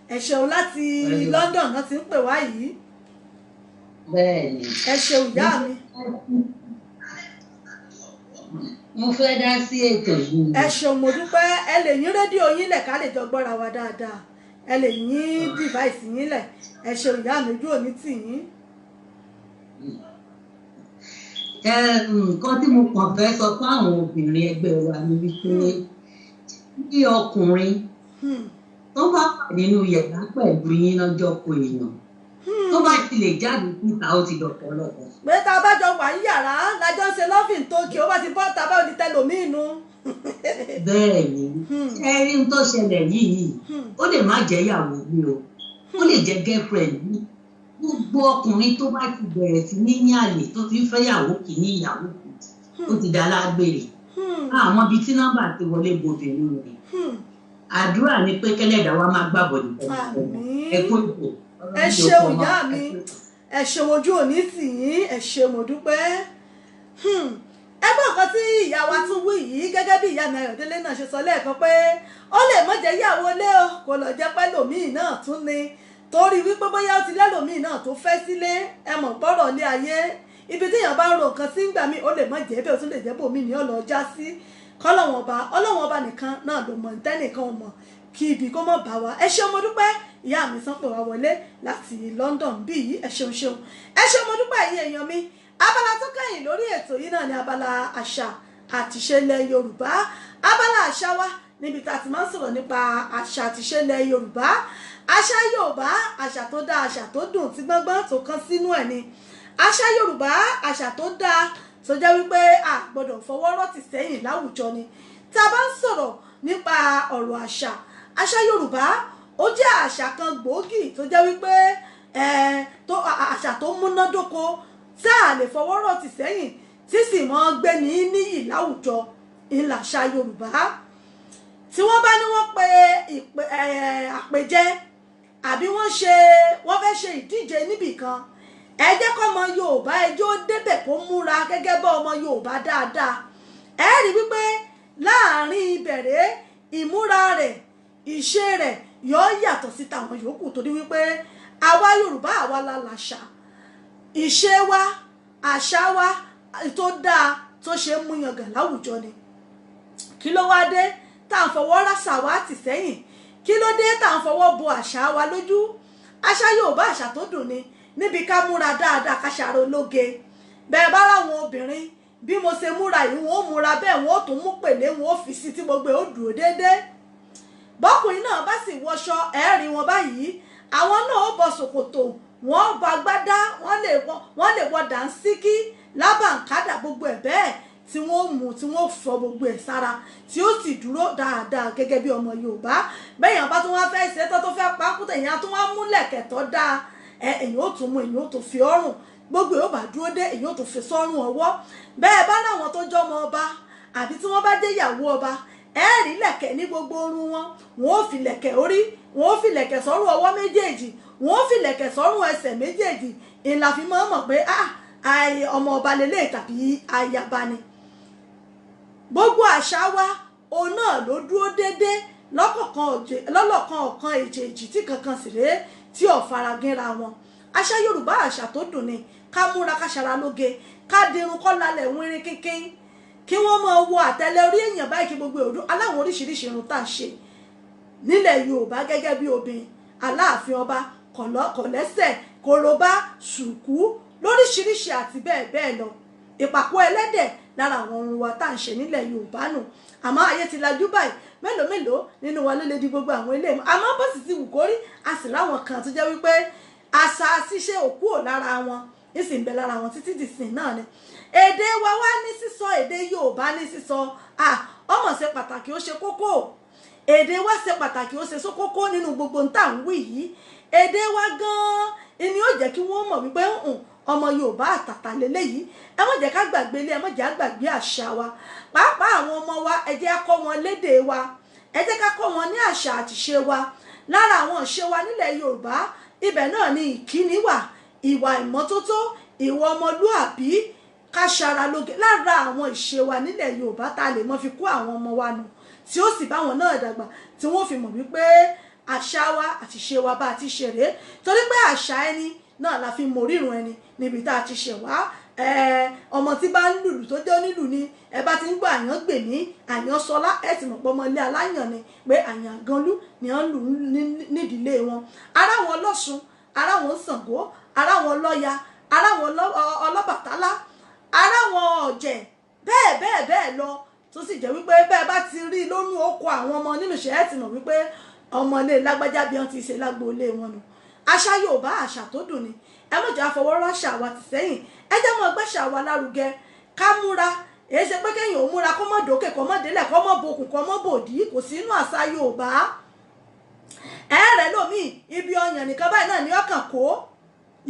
Ẹ ṣeun, láti London náà ti ń pè wá yìí. Bẹ́ẹ̀ni. Ẹ ṣeun ìyá mi. Mo fẹ́ dá sí ètò yìí. Ẹ ṣeun, mo dúpẹ́. Ẹ lè yín rédíò yín lẹ̀ ká lè jọ gbọ́ra wa dáadáa. Ẹ lè yín dìváìsì yín lẹ̀. Ẹ ṣeun ìyá mi, ojú òní tì yín. Nǹkan tí mo kàn fẹ́ sọ fún àwọn obìnrin ẹgbẹ́ wa ni wípé bí ọkùnrin tó bá wà nínú yàrá pẹ̀lú yín lọ́jọ́ kó èèyàn, tó bá ti lè jáde síta, ó ti dọ̀pọ̀lọpọ̀. Pé tá a bá jọ wà ní yàrá lájọ ń ṣe lọ́fìn tó kí ó bá ti bọ́ tá a bá di tẹlòmíì nu. Bẹ́ẹ̀ ni, ẹ rí n tó ṣẹlẹ̀ yìí, ó lè má jẹ́ ìyàwó mi o, ó lè jẹ́ girlfriend mi. Gbogbo ọkùnrin tó bá ti bẹ̀rẹ̀ sí ní ní àlè, tó ti ń fẹ́ ìyàwó kìíní, ìyàwó kejì, ó ti dá lágbèrè. Àwọn ibi tí nọ́mbà ti wọlé bobìnrin rẹ̀, àdúrà ni pé kẹlẹ́dàá wa máa gbàbọ̀ nìkan. Ẹ kó ìbò. Ẹ ṣeun ìyá mi, ẹ ṣeun, ojú òní tì yín. Ẹ ṣe, mo dúpẹ́. Ẹ gbọ́ nǹkan tí ìyá wa tún wí yìí, gẹ́gẹ́ bí ìyá mi Ayọ̀délé náà ṣe sọ lẹ́ẹ̀kan pé ó lè mọ̀ jẹ́ ìyàwó lé o, kò lọ jẹ́ pẹ́ lòmíì náà tún ni, torí wípé bóyá ó ti lẹ́lòmíì náà tó fẹ́ sílé. Ẹ mọ̀ gbọ́rọ̀ lé ayé, ibi tí èèyàn bá ń ro nǹkan sí ńgbà míì, ó lè mọ̀ jẹ́ bẹ́ẹ̀, ó tún lè jẹ́ bòmíì ní ọ̀lọ́ já sí. Kọ́lọ́wọ́n ọba, Ọlọ́wọ́n ọba nìkan náà ló mọ̀, ntẹ́nìkan ò mọ̀, kí ibi kó mọ̀ bá wa. Ẹ ṣeun, mo dúpẹ́. Ìyá mi sàn pé wá wọlé láti London bí yìí. Ẹ ṣeun ṣeun, ẹ ṣeun, mo dúpẹ́ ẹ̀yin èèyàn mi. Abala tó kẹ́yìn lórí ètò yìí náà ni abala àṣà àtìṣe ilẹ̀ Yorùbá. Abala àṣà wa níbi tá a ti máa ń sọ̀rọ̀ nípa àṣà àtìṣe ilẹ̀ Yorùbá. Àṣà Yorùbá, àṣà tó dáa, àṣà tó dùn tí gbọ́ngbọ́n tó kán sínú ẹ̀ ni àṣà Yorùbá, àṣà tó dáa tó jẹ́ wípé a gbọ́dọ̀ fọwọ́ rọ́tì sẹ́yìn láwùjọ ni. Tá a bá ń sọ̀rọ̀ nípa ọ̀rọ̀ àṣà, àṣà Yorùbá ó jẹ́ àṣà kan gbòógì tó jẹ́ wípé àṣà tó múnádóko tá a lè fọwọ́ rọ́tì sẹ́yìn, tí sì mọ́ gbé ní níyì láwùjọ ìlàṣà Yorùbá. Tí wọ́n bá ní wọ́n pe àpèjẹ àbí wọ́n fẹ́ ṣe ìdíje níbì kan, ẹ jẹ́ kọ́ ọmọ Yorùbá ẹjọ́ débẹ̀ kó múra gẹ́gẹ́ bọ́ ọmọ Yorùbá dáadáa. Ẹ rí wípé láàrin ìbẹ̀rẹ̀ ìmúra rẹ̀, ìṣe rẹ̀ yóò yàtọ̀ sí tàwọn yòókù, torí wípé àwa Yorùbá, àwa la làṣà, ìṣe wa, àṣà wa tó dáa tó ṣe é mú yangàn láwùjọ ni. Kí ló wá dé tá à ń fọwọ́ rásà wa tì sẹ́yìn? Kí ló dé tá à ń fọwọ́ bo àṣà wa lójú? Àṣà Yorùbá, àṣà tó dùn ni, níbi ká múra dáadáa, ká ṣàrò lóge. Bẹ́ẹ̀ bá ráwọn obìnrin bí mo ṣe múra yìí, wọn ó múra bẹ́ẹ̀, wọn ó tún mú pèlé, wọn ó fi sí tí gbogbo ẹ̀ ó dúró déédéé. Bọ́kùnrin náà bá sì wọṣọ, ẹ̀ẹ́rì wọn báyìí, àwọn náà ó bọ ṣòkòtò, wọn ó bọ agbádá, wọ́n lè wọ dànsíkí lábàǹkádà, gbogbo ẹ̀ bẹ́ẹ̀ tí wọ́n mú, tí wọ́n fọ gbogbo ẹ̀ sára, tí ó sì dúró dáadáa gẹ́gẹ́ bí ọmọ Yorùbá. Bẹ́ẹ̀ yẹn bá tún wá fẹ́ ṣe tó fẹ́ pákútà, èèyàn tún wá múlẹ̀ kẹ̀tọ́ dáa, èèyàn ó tún mú, èèyàn ó tún fi ọrùn, gbogbo yóò bá dúró dé, èèyàn ó tún fi sọ́rùn ọwọ́. Bẹ́ẹ̀ bá láwọn tó jọmọ ọba àbí tí wọ́n bá dé ìyàwó ọba, ẹ rí lẹ̀kẹ̀ ní gbogbo orun wọn, wọn ó fi lẹ̀kẹ̀ orí, wọn ó fi lẹ̀kẹ̀ sọ́rùn ọwọ́ méjèèjì, wọn ó fi lẹ̀kẹ̀ sọ́rùn ẹsẹ̀ méjèèjì. Ìlà fi máa mọ̀ pé ọmọ ọba lélẹ̀ tàbí ayaba ni. Gbogbo àṣà wa òun náà ló dúró déédé lọ́lọ́kan ọ̀kan èjèèjì tí kankan sì rèé tí ò faragínra wọn. Àṣà Yorùbá, àṣà tó dùn ni. Ká múra, ká ṣara lóge, ká dirun kọ́ lálẹ́ wínrín kínkín, kí wọ́n máa wo àtẹlẹ orí èèyàn báyìí, kí gbogbo òdu aláwọn oríṣiríṣi irun tá à ń ṣe nílẹ̀ Yorùbá gẹ́gẹ́ bí obìnrin, Aláàfin ọba, kọ̀lẹ́sẹ̀, korobá, ṣùkú lóríṣiríṣi àti bẹ́ẹ̀ bẹ́ẹ̀ lọ. Ìpàkọ́ ẹlẹ́dẹ̀ lára àwọn ohun wa tá à ń ṣe nílẹ̀ Yorùbá nù. Àmọ́ ayé ti lajú báyìí, mélòó mélòó nínú wa ló lè di gbogbo àwọn ilé. Àmọ́ bó sì ti wù kórí, a sì láwọn kan tó jẹ́ wípé àṣà ṣíṣe òkú ò lára wọn, ìsìn bẹ lára wọn títí dìsìn náà ni. Èdè wa wá ní sísọ, èdè Yorùbá ní sísọ, ọmọ ṣe pàtàkì, ó ṣe kókó. Èdè wa ṣe pàtàkì, ó ṣe kókó nínú gbogbo ń tà ń wí yìí. Èdè wa gan-an ni ó jẹ́ kí wọ́n mọ̀ wípé ọmọ Yorùbá àtàtà lélẹ́yìí. Ẹ má jẹ́ ká gbàgbé ilé, ẹ má jẹ́ ká gbàgbé àṣà wa. Pàápàá àwọn ọmọ wa, ẹ jẹ́ ká kọ́ wọn lédè wa, ẹ jẹ́ ká kọ́ wọn ní àṣà àtìṣe wa. Lára àwọn ìṣe wa nílẹ̀ Yorùbá, ibẹ̀ náà ni ìkíni wà, ìwà ìmọ́tótó, ìwà ọmọlúàbí, ká ṣara lóge. Lára àwọn ìṣe wa nílẹ̀ Yorùbá tá a lè mọ́ fi kó àwọn ọmọ wa nù, tí ó sì bá wọn náà dàgbà, tí wọ́n fi mọ̀ wípé àṣà wa àti ìṣe wa bá a ti ṣe rèé. Torí pé àṣà ẹni náà la fi mọ orírun ẹni níbi tá a ti ṣẹ̀ wá. Ọmọ tí bá ń lùlù tó jẹ́ onílù ni, ẹ bá ti ń gbọ́ àyàn gbè mí, àyàn sọlá, ẹ ti mọ̀ pé ọmọ ilé aláyàn ni, pé àyàn ganlú ni wọ́n lù nídìílé wọn. Ará wọn lọ́ṣun, ará wọn Ṣàngó, ará wọn lọ́ya, ará wọn ọlọ́bàtálá, ará wọn ọ̀jẹ̀, bẹ́ẹ̀ bẹ́ẹ̀ bẹ́ẹ̀ lọ. Tó sì jẹ́ wípé bẹ́ẹ̀ bá ti rí lónú oko àwọn ọmọ nínú ìṣẹ́, ẹ ti mọ̀ wípé ọmọ ilé lágbájá bí wọ́n ti ṣe lágbo ilé wọn nù. Àṣà Yorùbá àṣà tó dùn ni. Ẹ má jẹ́ àfọwọ́rọ́ àṣà wa tì sẹ́yìn, ẹ jẹ́ mọ́ gbẹ́ṣà wa lárugẹ, ká múra. Èyí ṣe pé kéèyàn ò múra kó mọ́ dókè, kó mọ́ délẹ̀, kó mọ́ bokùn, kó mọ́ bòdì, kò sí inú àṣà Yorùbá. Ẹ̀ẹ́rẹ́ lómi ibi ọyàn nìkan báyìí náà ní ọkàn kó,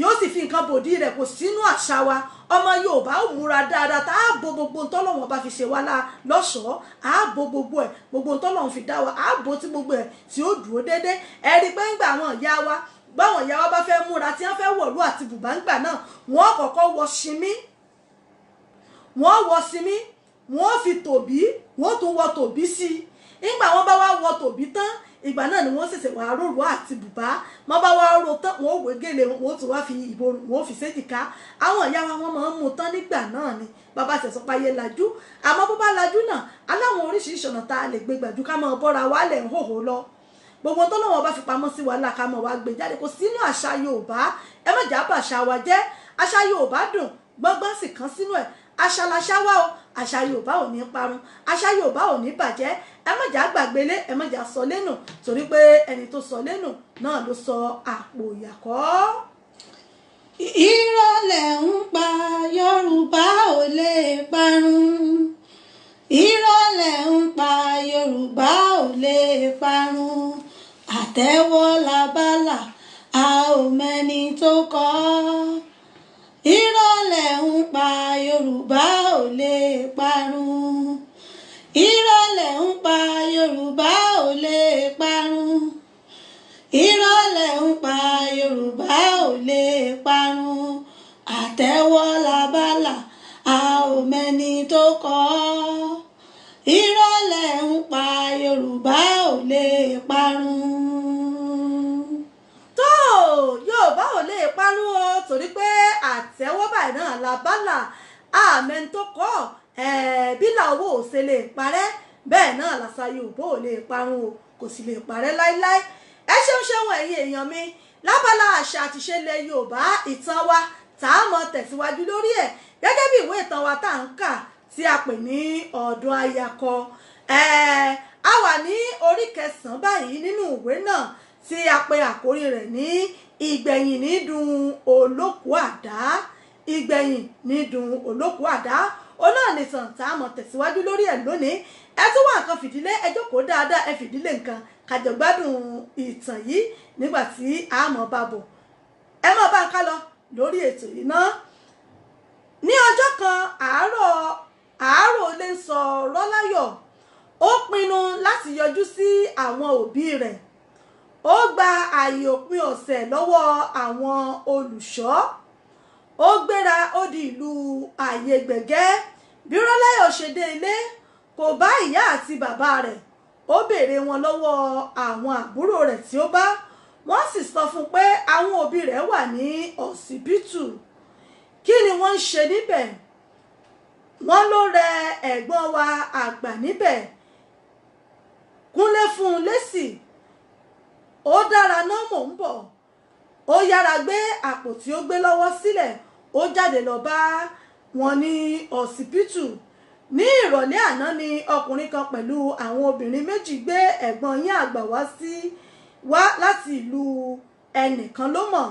yóò sì fi nǹkan bòdì rẹ̀, kò sínú àṣà wa. Ọmọ Yorùbá ò múra dáadáa, tá a bo gbogbo ntọ́lọ́wọ́n bá fi ṣe wá lọ́ṣọ̀ọ́, a bo gbogbo ẹ̀, gbogbo ntọ́lọ́wọ́n fi dá wa, a bo tí gbogbo ẹ̀ tí ó dúró déédé. Ẹ rí i pé ńgbà àwọn ìyá wa, báwọn ìyá wa bá fẹ́ múra tí wọ́n fẹ́ wọ̀lú àti bùbá ńgbà náà, wọ́n kọ́kọ́ wọ ṣimí, wọ́n wọ ṣimí, wọ́n fi tòbí, wọ́n tún wọ tòbí sí i. Ńgbà wọ́n bá wá wọ tòbí tán, ìgbà náà ni wọ́n ṣẹ̀ṣẹ̀ wàá rorò àti bùbá. Wọ́n bá wá ro tán, wọ́n wé gèlè, wọ́n tún wá fi ìborùn, wọ́n fi séjìká. Àwọn ìyá wa wọ́n máa ń mú tán nígbà náà ni. Bàbá ṣẹ̀sọ́ páyé lajú, àmọ́ bó bá lajú náà, aláwọn oríṣiríṣi ọ̀nà tá a lè gbé gbàjú ká máa bọ́ra wálẹ̀ ń hòhò lọ. Gbogbo tó lọ́wọ́ bá fi pamọ́ sí wa là ká mọ̀ wá gbé jáde, kò sínú àṣà Yorùbá. Ẹ má jà bà àṣà wa jẹ́. Àṣà Yorùbá dùn, gbọ́ngbọ́n sì kan sínú ẹ̀. Àṣà làṣà wa o, àṣà Yorùbá ò ní parun, àṣà Yorùbá ò ní bàjẹ́. Ẹ má jà gbàgbélé, ẹ má jà sọ lẹ́nu, torí pé ẹni tó sọ lẹ́nu náà ló sọ àpò ìyàkọ́. Irọ́ lẹ̀ ń pa, Yorùbá ò lè parun. Irọ́ lẹ̀ ń pa, Yorùbá ò lè parun. Àtẹ́wọ́ labálà, a ò mẹ́ni tó kọ́. Irọ́ lẹ̀ ń pa, Yorùbá ò lè parun. Irọ́ lẹ̀ ń pa, Yorùbá ò lè parun. Irọ́ lẹ̀ ń pa, Yorùbá ò lè parun. Àtẹ́wọ́ labálà, a ò mẹ́ni tó kọ́. Irọ́ lẹ̀ ń pa, Yorùbá ò lè parun. Tó Yorùbá ò lè parun o, torí pé àtẹ́wọ́ báyìí náà labálà, àmẹ́ni tó kọ́. Bílà owó ò ṣe lè parẹ́, bẹ́ẹ̀ náà làṣà Yorùbá ò lè parun o, kò sì lè parẹ́ láíláí. Ẹ ṣeun ṣeun ẹ̀yin èèyàn mi. Lábala àṣà àtìṣe ilẹ̀ Yorùbá, ìtàn wa tá a mọ̀ tẹ̀síwájú lórí ẹ̀ gẹ́gẹ́ bí ìwé ìtàn wa tá à ń kà tí a pè ní Ọdún Ayakọ. A wà ní orí kẹsàn-án báyìí nínú ìwé náà tí a pè àkórí rẹ̀ ní Ìgbẹ̀yìn ní dùn olókùú àdá. Ìgbẹ̀yìn ní dùn olókùú àdá. Ó náà nìtàn tá a mọ̀ tẹ̀síwájú lórí ẹ̀ lónìí. Ẹ tún wá nǹkan fìdílé, ẹ jókòó dáadáa, ẹ fìdílé nǹkan kájọ gbádùn ìtàn yìí nígbà tí a mọ̀ bá bọ̀. Ẹ má bá ń ká lọ lórí ètò yìí ná. Ní ọjọ́ kan, àárọ̀ lè sọ Rọ́láyọ̀, ó pinnu láti yọjú sí àwọn òbí rẹ̀. Ó gba ààyè òpin ọ̀sẹ̀ lọ́wọ́ àwọn olùṣọ́. Ó gbéra ó di ìlú ààyè gbẹ̀gẹ́. Bí Rọ́láyọ̀ ṣe dé ilé, kò bá ìyá àti bàbá rẹ̀. Ó béèrè wọn lọ́wọ́ àwọn àbúrò rẹ̀ tí ó bá. Wọ́n sì sọ fún pé àwọn òbí rẹ̀ wà ní ọsibítù. Kí ni wọ́n ń ṣe níbẹ̀? Wọ́n ló rẹ ẹ̀gbọ́n wa àgbà níbẹ̀. Kúnlé fún un lésì. Ó dára náà, mò ń bọ̀. Ó yára gbé àpò tí ó gbé lọ́wọ́ sílẹ̀. Ó jáde lọ bá wọn ní ọsibítù. Ní ìrọ̀lẹ́ àná ni ọkùnrin kan pẹ̀lú àwọn obìnrin méjì gbé ẹ̀gbọ́n yín àgbà wá láti ìlú ẹnìkan ló mọ̀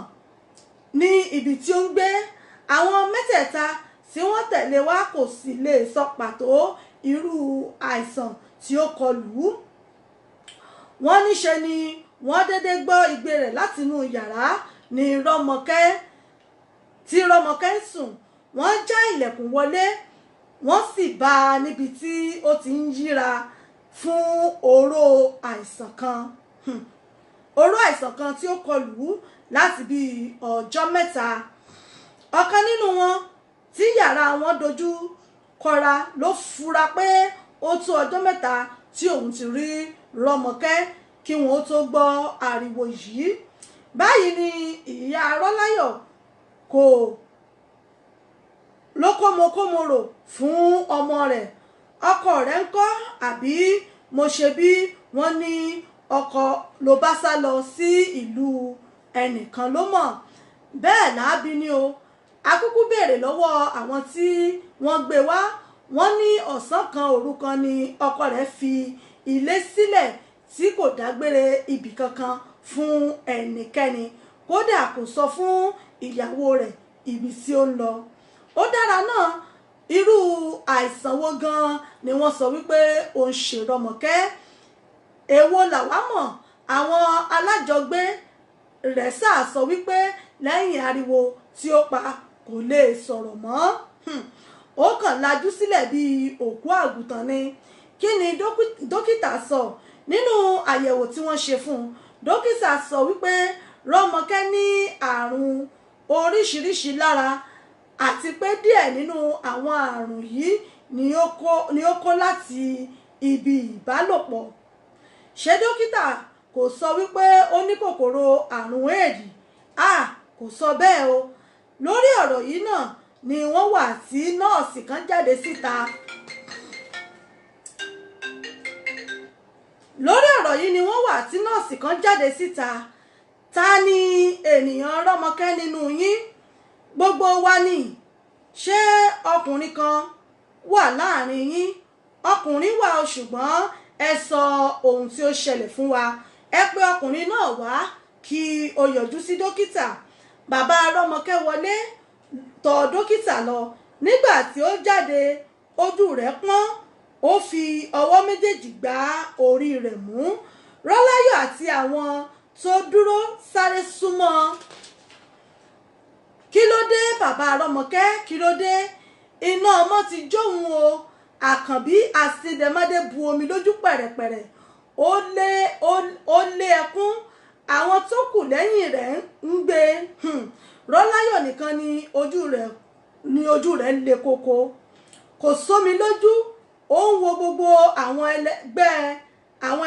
ní ibi tí ó ń gbé. Àwọn mẹ́tẹ̀ẹ̀ta tí wọ́n tẹ̀lé wá kò sì lè sọ pàtó irú àìsàn tí ó kọlù ú. Wọ́n níṣe ni wọ́n dédé gbọ́ igbe rẹ̀ látinú yàrá ní Rọ́mọkẹ́ tí Rọ́mọkẹ́ ń sùn. Wọ́n já ilẹ̀kùn wọlé, wọ́n sì bá a níbi tí ó ti ń yíra fún oró àìsàn kan. Oró àìsàn kan tí ó kọlù ú láti bí ọjọ́ mẹ́ta. Ọ̀kan nínú wọn tí yàrá wọn dojú kọra ló fura pé ó tó ọjọ́ mẹ́ta tí òun ti rí Rọ́mọkẹ́ kí wọn ó tó gbọ́ ariwo yìí. Báyìí ni ìyá Rọ́láyọ̀ kò ló kómokómo rò fún ọmọ rẹ̀. Ọkọ rẹ̀ ń kọ́ àbí mo ṣe bí wọ́n ní ọkọ ló bá sá lọ sí ìlú ẹnìkan ló mọ̀. Bẹ́ẹ̀ láábí ni o. Akúkú béèrè lọ́wọ́ àwọn tí wọ́n gbé wá. Wọ́n ní ọ̀sán kan òru kan ni ọkọ rẹ̀ fi ilé sílẹ̀ tí kò dágbére ibì kankan fún ẹnikẹ́ni, kódà kò sọ fún ìyàwó rẹ̀ ibi tí ó ń lọ. Ó dára náà, irú àìsàn wo gan ni wọ́n sọ wípé ó ń ṣe Rọ́mọkẹ́? Èwo làwa mọ̀? Àwọn alájọgbé rẹ̀ sáà sọ wípé lẹ́yìn ariwo tí ó pa kò lè sọ̀rọ̀ mọ́. Ó kàn lajú sílẹ̀ bíi òkú àgùntàn ni. Kí ni dókítà sọ nínú àyẹ̀wò tí wọ́n ṣe fún un? Dókítà sọ wípé Rọ́mọkẹ́ ní àrùn oríṣiríṣi lára àti pé díẹ̀ nínú àwọn àrùn yìí ni ó kó láti ibi ìbálòpọ̀. Ṣé dókítà kò sọ wípé ó ní kòkòrò àrùn éèdì? A kò sọ bẹ́ẹ̀ o. Lórí ọ̀rọ̀ yìí náà ni wọ́n wà tí nọ́ọ̀sì kan jáde síta. Lórí ọ̀rọ̀ yìí ni wọ́n wà tí nọ́ọ̀sì kan jáde síta. Ta ni ènìyàn Rọ́mọkẹ́ nínú yín? Gbogbo wa ni. Ṣé ọkùnrin kan wà láàrin yín? Ọkùnrin wà o, ṣùgbọ́n ẹ sọ ohun tí ó ṣẹlẹ̀ fún wa. Ẹ pé ọkùnrin náà wá kí ó yọjú sí dókítà. Bàbá Rọ́mọkẹ́ wọlé tọ̀ dókítà lọ. Nígbà tí ó jáde, ojú rẹ̀ pọ́n, ó fi ọwọ́ méjèèjì gbá orí rẹ̀ mú. Rọ́láyọ̀ àti àwọn tó dúró sáré súnmọ́. Kí ló dé bàbá Rọ́mọkẹ́? Kí ló dé? Iná ọmọ ti jóun o. Àkànbí àsìdẹ̀mọ́dé bu omi lójú pẹ̀rẹ̀pẹ̀rẹ̀. Ó lé ẹkún. Àwọn tó kù lẹ́yìn rẹ̀ ń gbé. Rọ́láyọ̀ nìkan ni ojú rẹ̀ le koko. Kò sómi lójú. Ó ń wo gbogbo àwọn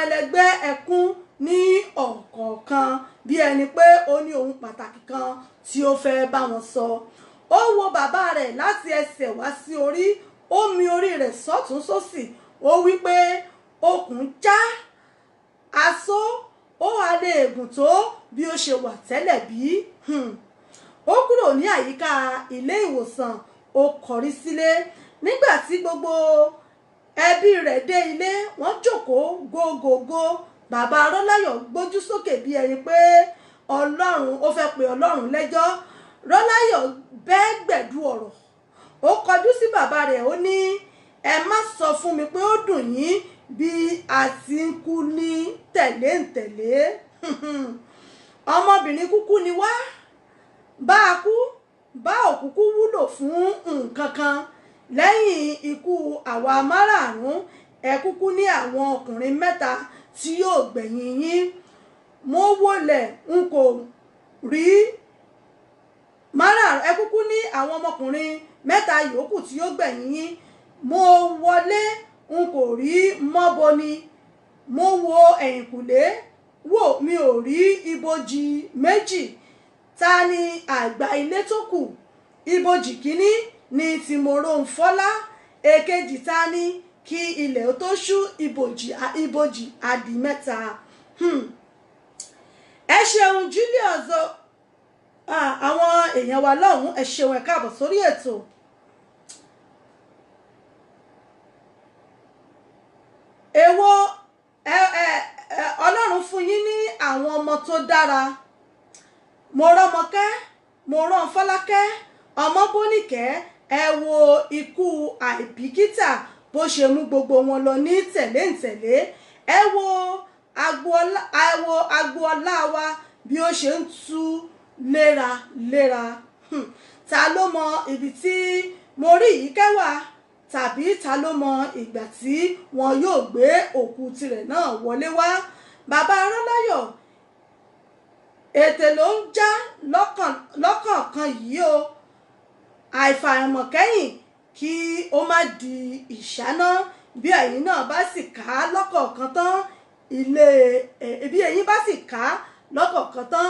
ẹlẹgbẹ́ ẹkún ní ọ̀kọ̀ọ̀kan bí ẹni pé ó ní ohun pàtàkì kan tí ó fẹ́ bá wọn sọ. Ó wo bàbá rẹ̀ láti ẹsẹ̀ wá sí orí. Ó mi orí rẹ̀ sọ́tún sósì. Ó wí pé okùn já aṣọ, ó wá lè gùn tó bí ó ṣe wà tẹ́lẹ̀ bí. Ó kúrò ní àyíká ilé ìwòsàn, ó kọrí sílé. Nígbà tí gbogbo ẹbí rẹ̀ dé ilé, wọ́n jókòó gógógó. Bàbá Rọ́láyọ̀ gbójú sókè bí ẹni pé Ọlọ́run ó fẹ́ pe Ọlọ́run lẹ́jọ́. Rọ́láyọ̀ bẹ́ gbẹ̀du ọ̀rọ̀. Ó kọjú sí bàbá rẹ̀, ó ní ẹ má sọ fún mi pé ó dùn yín bí a ti ń kú ní tẹ̀lé ń tẹ̀lé. Ọmọbìnrin kúkú ni wá. Bá a kú, bá òkúkú wúlò fún nǹkan kan. Lẹ́yìn ikú àwa márààrún, ẹ kúkú ní àwọn ọkùnrin mẹ́ta tí yóò gbẹ̀yìn yín. Mo wọlé n kò rí márààrún. Ẹ kúkú ní àwọn ọmọkùnrin mẹ́ta yòókù tí yóò gbẹ̀yìn yín. Mo wọlé n kò rí mọ́bo ni. Mo wo ẹ̀yìnkùlé wò, mi ò rí ibojì méjì. Ta ni àgbà ilé tó kù? Ibojì kínní ni Tìmọ̀rọ̀ǹfọ́lá, èkejì ta ni kí ilẹ̀ tó ṣú ibojì àdì mẹ́ta. Ẹ ṣeun Julius, àwọn èèyàn wa lọ́hùn-ún, ẹ ṣeun, ẹ káàbọ̀ sórí ètò. dára. Mo rọ́mọkẹ́, mo rán Fọlákẹ́, ọmọ Bóníkẹ́, ẹ wo ikú àìbìkítà bó ṣe mú gbogbo wọn lọ ní tẹ̀léǹtẹ̀lé. Ẹ wo agboola wa bí ó ṣe ń tú léraléra. Ta ló mọ ibi tí mo rí yìí kẹwàá, tàbí ta ló mọ ìgbà tí wọn yóò gbé òkú tirẹ̀ náà wọlé wá? Bàbá Rọ́láyọ̀, ètè ló ń já lọ́kọ̀ọ̀kan yìí o. Àìfàìmọ̀ kẹ́yìn kí ó má di ìṣáná. Bí ẹ̀yin náà bá sì ká lọ́kọ̀ọ̀kan tán ilé, bí ẹ̀yin bá sì ká lọ́kọ̀ọ̀kan tán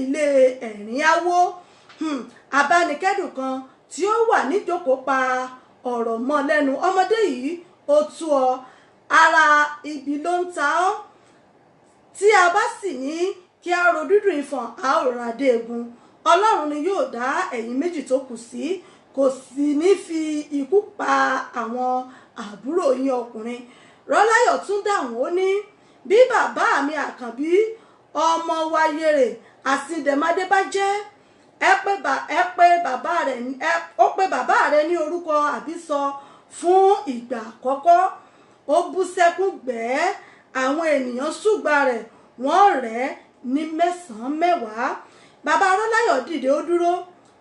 ilé ẹ̀rín á wó. Abánikẹ́dùn kan tí ó wà níjókòó pa ọ̀rọ̀ mọ́ lẹ́nu. Ọmọdé yìí ó tú ọ, ara ibi ló ń ta ọ́. Tí a bá sì ní kí a ro dídùn ìfọ̀n, a ó ra dé egun. Ọlọ́run ni yóò dá ẹ̀yin méjì tó kù sí, kò sì ní fi ikú pa àwọn àbúrò yín ọkùnrin. Rọ́láyọ̀ tún dáhùn, ó ní bí bàbá mi Àkànbí ọmọ Wayèrè Àsìndẹ̀mádé bá jẹ́, ẹ pé bàbá rẹ̀ ní orúkọ àbísọ fún ìgbà àkọ́kọ́. Ó bú sẹ́kún gbẹ́ẹ́, àwọn ènìyàn ṣùgbà rẹ̀, wọ́n rẹ̀ ní 9 mẹ́wàá. Bàbá Rọ́láyọ̀ dìde, ó dúró,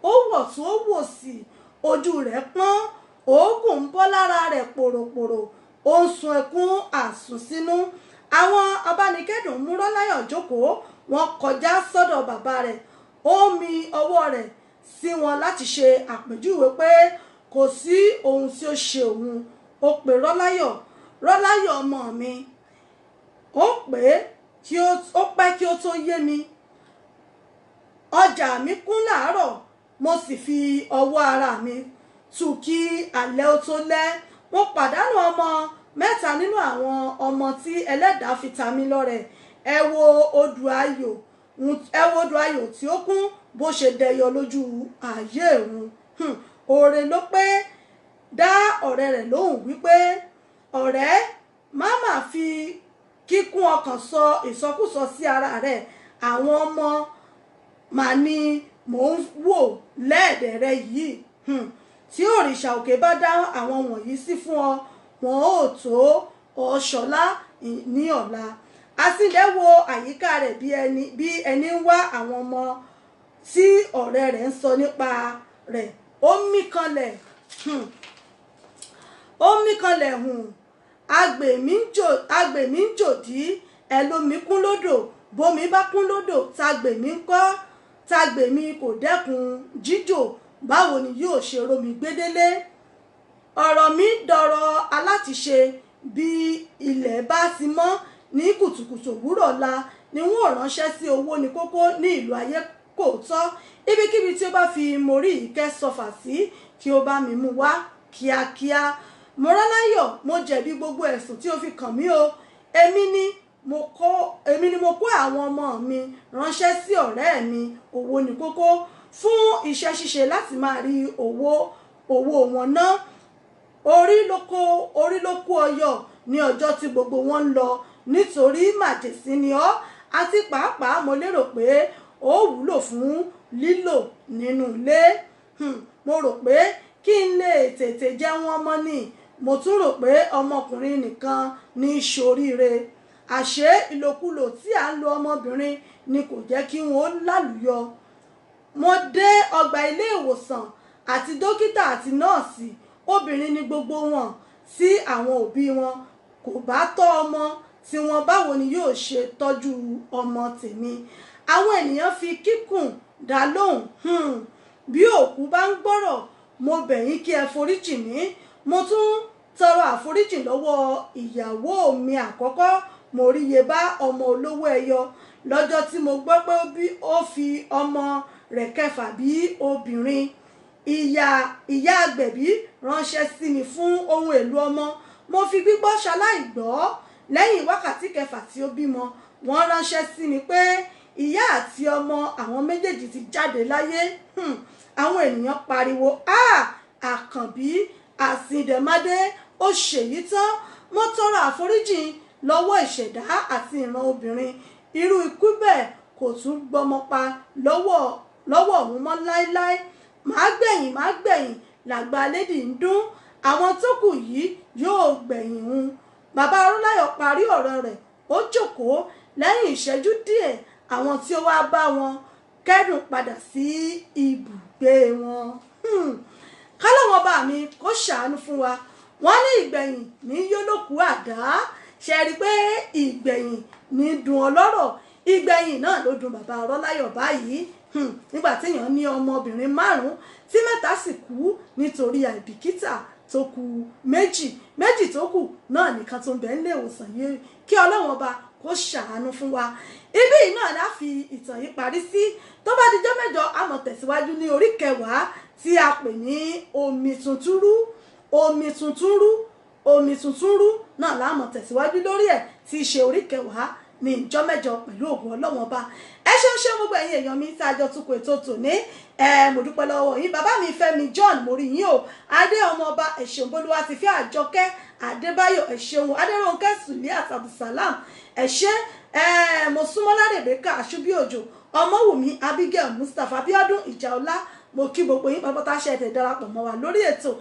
ó wọ̀ tún ó wò sí, ojú rẹ̀ pọ́n, òógùn ń bọ́ lára rẹ̀ pòròpòrò, ó ń sun ẹkún àsùnsínú. Àwọn abánikẹ́dùn mú Rọ́láyọ̀ jókòó, wọ́n kọjá sọ́dọ̀ bàbá rẹ̀. Ó mi ọwọ́ rẹ̀ sí wọn láti ṣe àpèjúwe pé kò sí ohun tí ó ṣe òun. Ó pe Rọ́láyọ̀, Rọ́láyọ̀ ọmọ mi. Ó pẹ́ kí ó tó yé mi. Ọjà mi kún láàárọ̀, mo sì fi ọwọ́ ara mi tù kí alẹ́ ó tó lẹ́. Mo pàdánù ọmọ 3 nínú àwọn ọmọ tí ẹlẹ́dàá fi ta mí lọ́rẹ. Ẹ wo odò ayò tí ó kún bó ṣe dẹyọ lójú ayé òun. Òòrè ló pé dá ọ̀rẹ́ rẹ̀ lóhùn wípé, ọ̀rẹ́, má má fi kíkún ọkàn sọ ìsọkúsọ sí ara rẹ̀. Àwọn ọmọ mà ní mò ń wò lẹ́ẹ̀dẹ̀ rẹ yìí. Tí òrìṣà òkè bá dá àwọn wọ̀nyí sí fún ọ, wọn ò tó ọ̀ṣọ́lá ní ọ̀la. Àsìndẹ̀ wo àyíká rẹ̀ bí ẹni ń wá àwọn ọmọ tí ọ̀rẹ́ rẹ̀ ń sọ nípa rẹ̀. Ó mí kanlẹ̀ hùn. Agbè mi ń jòdí, ẹlòmí kún lódò. Bómi bá kún lódò, tagbè mi ń kọ́, tagbè mi kò dẹ́kun jíjò. Báwo ni yóò ṣe romi gbédélé? Ọ̀rọ̀ mi dọ̀rọ̀ alátiṣe. Bí ilẹ̀ bá ti mọ́ ní kùtùkùtù òwúrọ̀ ọ̀la ni wọ́n ò ránṣẹ́ sí owó ní kókó ní ìlú ayé kò tọ́. Ibikíbi tí ó bá fi mórí ìkẹ́ sọfà sí, kí ó bá mi mú wá kíákíá. Mọ́ráláyọ̀, mo jẹ̀bi gbogbo ẹ̀sùn tí ó fi kàn mí o. Èmi ni mo kó àwọn ọmọ mi ránṣẹ́ sí ọ̀rẹ́ mi owó ní kókó fún iṣẹ́ ṣíṣe láti máa rí owó wọn ná. Orí ló kó ọyọ ní ọjọ́ tí gbogbo wọn ń lọ, nítorí màjèsí ni ọ́, àti pàápàá mo lérò pé ó wúlò fún lílò nínú ilé. Mo rò pé kí n lè tètè jẹun ọmọ ni. Mo tún rò pé ọmọkùnrin nìkan ní í ṣoríire. Àṣé ìlòkulò tí à ń lo ọmọbìnrin ni kò jẹ́ kí wọ́n lálùyọ. Mo dé ọgbà ilé ìwòsàn, àti dókítà àti nọ́ọ̀sì obìnrin ni gbogbo wọn. Tí àwọn òbí wọn kò bá tọ́ ọmọ tí wọn, báwo ni yóò ṣe tọ́jú ọmọ tèmi? Àwọn ènìyàn fi kíkùn dá lóhùn. Bí òkú bá ń gbọ́rọ̀, mo bẹ̀ yín kí ẹ foríjì mí. Mo tún tọrọ àforíjì lọ́wọ́ ìyàwó mi àkọ́kọ́, Mòríyebá ọmọ olówó ẹyọ. Lọ́jọ́ tí mo gbọ́ pé ó fi ọmọ rẹ̀ kẹfà bí obìnrin, ìyá agbẹ̀bí ránṣẹ́ sí mi fún ohun èlò ọmọ. Mo fi gbígbọ́ ṣaláìgbọ́. Lẹ́yìn wákàtí kẹfà tí ó bímọ, wọ́n ránṣẹ́ sí mi pé ìyá àti ọmọ àwọn méjèèjì ti jáde láyé. Àwọn ènìyàn pariwo, Àkànbí Àsìndẹ̀mádé, ó ṣèyí tán. Mo tọrọ àforíjì lọ́wọ́ ìṣẹ̀dá àti ìran obìnrin. Irú ikú bẹ́ẹ̀ kò tún gbọmọ pa lọ́wọ́ òun mọ́ láéláé. Màá gbẹ̀yìn màá gbẹ̀yìn làgbà lédì ń dún, àwọn tó kù yìí yóò gbẹ̀yìn un. Bàbá Arọ́láyọ̀ parí ọ̀rọ̀ rẹ̀, ó jókòó. Lẹ́yìn ìṣẹ́jú díẹ̀, àwọn tí ó wá bá wọn kẹ́dùn padà sí ibùgbé wọn. Kọ́lọ́wọ́n bá mi kó ṣàánú fún wa. Wọ́n ní ìgbẹ̀yìn ní yólòkú àdá. Ṣe rí i pé ìgbẹ̀yìn ní dùn ọlọ́rọ̀? Ìgbẹ̀yìn náà ló dùn bàbá Arọ́láyọ̀ báyìí. Nígbà téèyàn ní ọmọbìnrin 5 tí 3 sì kú nítorí àìbìkítà, tó kù méjì tó kù náà nìkan tó ń bẹ nílé ìwòsàn yìí. Kí Ọlọ́run ọba kó ṣàánú fún wa. Ibí náà la fi ìtàn yìí parí sí. Tó bá dijọ́ mẹ́jọ, a máa tẹ̀síwájú ní orí kẹwàá tí a pè ní omi tuntun rú. Omi tuntun rú, omi tuntun rú náà la máa tẹ̀síwájú lórí ẹ̀, tí í ṣe orí kẹwàá ní ìjọ́ mẹ́jọ pẹ̀lú ògùn Ọlọ́run ọba. Ẹ ṣeun ṣe gbogbo ẹ̀yin èèyàn mi tí a jọ tukọ̀ ètò tòní. Mo dúpẹ́ lọ́wọ́ yín. Bàbá mi Fẹ́mi John, mo rí yín o. Adé ọmọọba, ẹ ṣeun. Bolúwa ti fi Àjọkẹ́ Adébáyọ̀, ẹ ṣeun. Adérónkẹ́ Sùlíàt Abdulsalam, ẹ ṣé. Mosúnmọ́lá Rebecca Aṣubíòjò, Ọmọwùmí Abigail Mustapha, Abíọ́dún Ìjàọlá, mo kí gbogbo yín pátápátá ṣe tẹ̀ darapọ̀ mọ́ wa lórí ètò.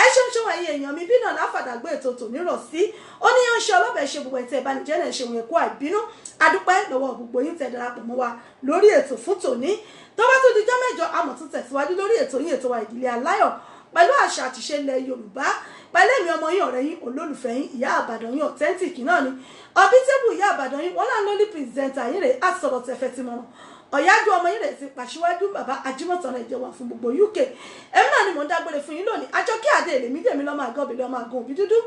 Ẹ ṣeun ṣeun ẹ̀yin èèyàn mi. Bí náà láfàdàgbé ètò tòní rọ̀ sí. Ó ní yàn ṣe ọlọ́bẹ̀ ṣe gbogbo ẹ̀tẹ̀ ìbánijẹ́ náà ṣe òun ẹ̀kọ́ àìbínú. Adúpẹ́ lọ́wọ́ gbogbo yín tẹ̀ darapọ̀ mọ́ wa lórí ètò fún tòní. Tó bá tún dijọ́ mẹ́jọ, a mọ̀ tún tẹ̀síwájú lórí ètò yín, ètò wa Ìdílé Aláyọ̀, pẹ̀lú àṣà àtìṣe ilẹ̀ Yorùbá, pẹ̀lú èmi ọmọ yín, ọ̀rẹ́ yín, olólùfẹ́ yín, Ìyá Àbàdàn yín authentic náà ni ọbítẹ́bù Ìyá Àbàdàn yín, wọ́n là ń lólí pírẹsẹ̀ntà yín rè á sọ̀rọ̀ tẹ̀fẹ̀ tí mọ̀ ọ̀yájú ọmọ yín rẹ̀ ti pàṣíwájú bàbá Ajímọ̀tàn ìjọba fún gbogbo UK. Èmi náà ni mò ń dágbére fún yín lónìí. Àjọkẹ́ Adé èlèmí dèmi lọ́mọ àgọ́bìlẹ̀ ọmọ àgọ́ òbí dúdú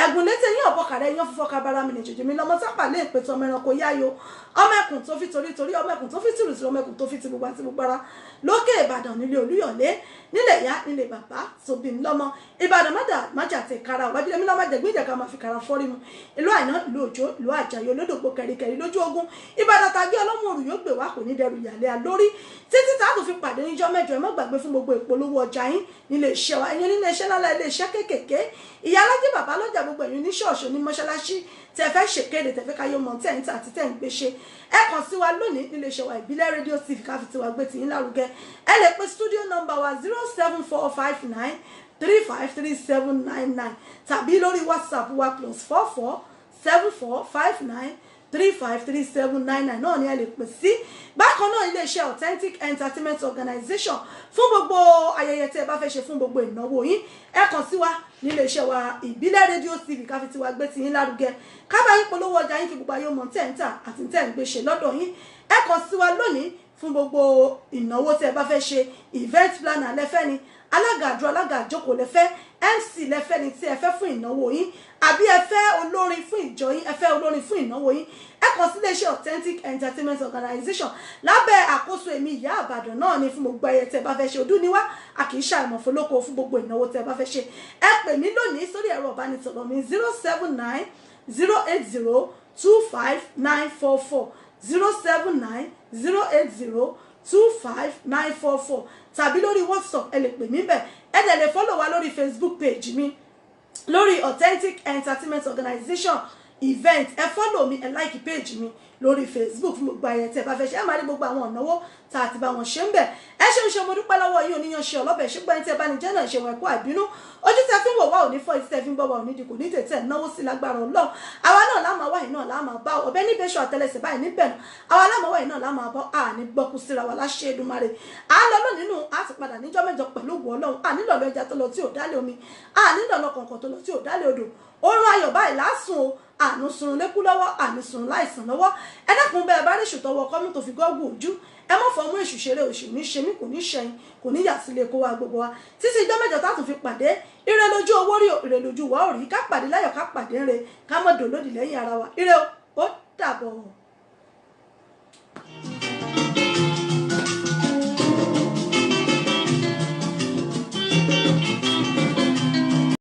ẹ̀gùn létí yín ọ̀bọ̀kàrẹ́ yán fífọ́ kabara mi nìjòjì mi lọ́mọ sápà lé ìpètò ọmọ ẹranko yáyo ọmọ ẹkùn tó fi torí torí ọmọ ẹkùn tó fi tìrùtìrù ọmọ ẹkùn tó fi ti gbogbo àti gbogbo ara lókè Ìbàdàn nílé Olúyọ̀lé nílẹ̀ ìyá nílé bàbá tó bí mi lọ́mọ Ìbàdàn mọ́dà májà ti kara wájú lẹ́mí lọ́mọ jẹ̀gbín ìjẹ̀ka máa fi kara fọ́rí mu ìlú Àìná ìlú Òjó ìlú Àjàyí olódògbò kẹrìkẹrì lójú ogun Ìbàdàn tàgé ọlọ́mọ òrù yóò gbè wá kò ní dẹrù ìyàlẹ́ àlórí títí tá a tún fi pàdé níjọ́ mẹ́jọ. Ẹ má gbàgbé fún gbogbo ìpolówó ọjà yín nílé iṣẹ́ wa, ẹ̀yin onílé iṣẹ́ ńlá, ilé iṣẹ́ kéékèèké, ìyá alájẹ bàbá lọ́jà, gbogbo ẹ̀yin oníṣọ́ọ̀ṣì ní mọ́ṣáláṣí tẹ́ fẹ́ ṣèkéde, tẹ́ fẹ́ káyọ̀ mọ̀ tẹ́ ń tà àti tẹ́ ń gbé ṣe, ẹ kàn sí wa lónìí nílé iṣẹ́ wa Ìbílẹ̀ Rédíò TV ká fi tiwa gbé tiyín lárugẹ. Ẹ lè pe studio number wa 07459353799 tàbí lórí WhatsApp wa +44 7459 353799 náà ni ẹ lè pè sí. Bákan náà iléeṣẹ́ Authentic Entertainment Organization fún gbogbo ayẹyẹ tí ẹ bá fẹ́ ṣe, fún gbogbo ìnáwó yín, ẹ kàn sí wa níléeṣẹ́ wa Ìbílẹ̀ Rédíò TV ká fi tiwa gbé tiyín lárugẹ, ká bá yín polówó ọjà yín kí gbogbo ayé mọ̀ tẹ́ ń tà àti tẹ́ ń gbé ṣe lọ́dọ̀ yín. Ẹ kàn sí wa lónìí fún gbogbo ìnáwó tí ẹ bá fẹ́ ṣe, event planner lẹ́fẹ́ ni, alága àdúrà, alága àjókòó lẹ́fẹ́, MC lẹ́fẹ́ ni tí ẹ fẹ́ fún ìnáwó yín, àbí ẹ fẹ́ olórin fún ìjọ yín, ẹ fẹ́ olórin fún ìnáwó yín, ẹ kàn sí iléeṣẹ́ Authentic Entertainment Organization lábẹ́ àkóso èmi Ìyá Àbàdàn náà ni fún gbogbo ayẹyẹ tẹ́ bá fẹ́ ṣe. Ọdún ni wá, a kì í ṣàìmọ̀ fọlọ́kọ fún gbogbo ìnáwó tẹ́ bá fẹ́ ṣe. Ẹ pè mí lónìí sórí ẹ̀rọ ìbánisọ̀rọ̀ mi 079 080 25944, 079 080 25944 tàbí lórí WhatsApp ẹ lè pè mí bẹ̀. Ẹ dẹ̀ lè follow wa lórí Facebook page mi lórí Authentic Entertainment Organization event. Ẹ follow mi, ẹ like page mi lórí Facebook fún gbogbo ayẹyẹ tí ẹ bá fẹ́ ṣe. Ẹ máa rí gbogbo àwọn ìnáwó tá a ti bá wọn ṣe ń bẹ̀. Ẹ ṣeun ṣe, mo dúpẹ́ lọ́wọ́ yín oníyan ṣe ọlọ́bẹ̀ ṣùgbọ́n ẹni tí ẹ bá ní jẹ́ náà ṣe wọn ẹ̀kọ́ àìbínú. Ojú tẹ fi ń wò wá ò ní fọ́, etí tẹ fi ń gbọ́ wá ò ní di kò ní tètè náwó sí lágbára Ọlọ́run. Àwa náà láàmà wáyé náà láàmà bá ọbẹ̀ níbẹ̀ ṣọ àtẹlẹsẹ̀ báyìí níbẹ̀ náà. Àwa láàmà wáyé náà láàmà bọ́ à ní gbọ́kú síra wa láṣẹ Èdùmàrè. À ń lọ lónìí nù, á ti padà níjọ́ mẹ́jọ pẹ̀lú ògùn Ọlọ́run. À nílò ọ̀lọ́ ẹja tó lọ tí ò dálé omi, à nílò ọ̀lọ́ kọ̀ọ̀kan tó lọ tí ò dálé odò. Oorun ayọ̀ báyìí lásùn o, àánú sunrun lékú lọ́wọ́, àánú sunrun láìsàn lọ́wọ́. Ẹ dákun bẹ́ẹ̀ bá rí ìṣùtọ́wọ́ kọ́mú tó fi gọ́gùn ojú, ẹ mọ̀ fọmú èṣù ṣeré, òṣì ní ṣe mí kò ní ṣẹyìn kò ní yà sílé kó wa gbogbo wa títí ijọ́ mẹ́jọ tá a tún fi pàdé. Ire lójú owó rí o, ire lójú wa ò rí. Ká pàdé láyọ̀, ká pàdé ńre, ká mọ̀ dòlódì lẹ́yìn ara wa. Ire o, ó dàbọ̀.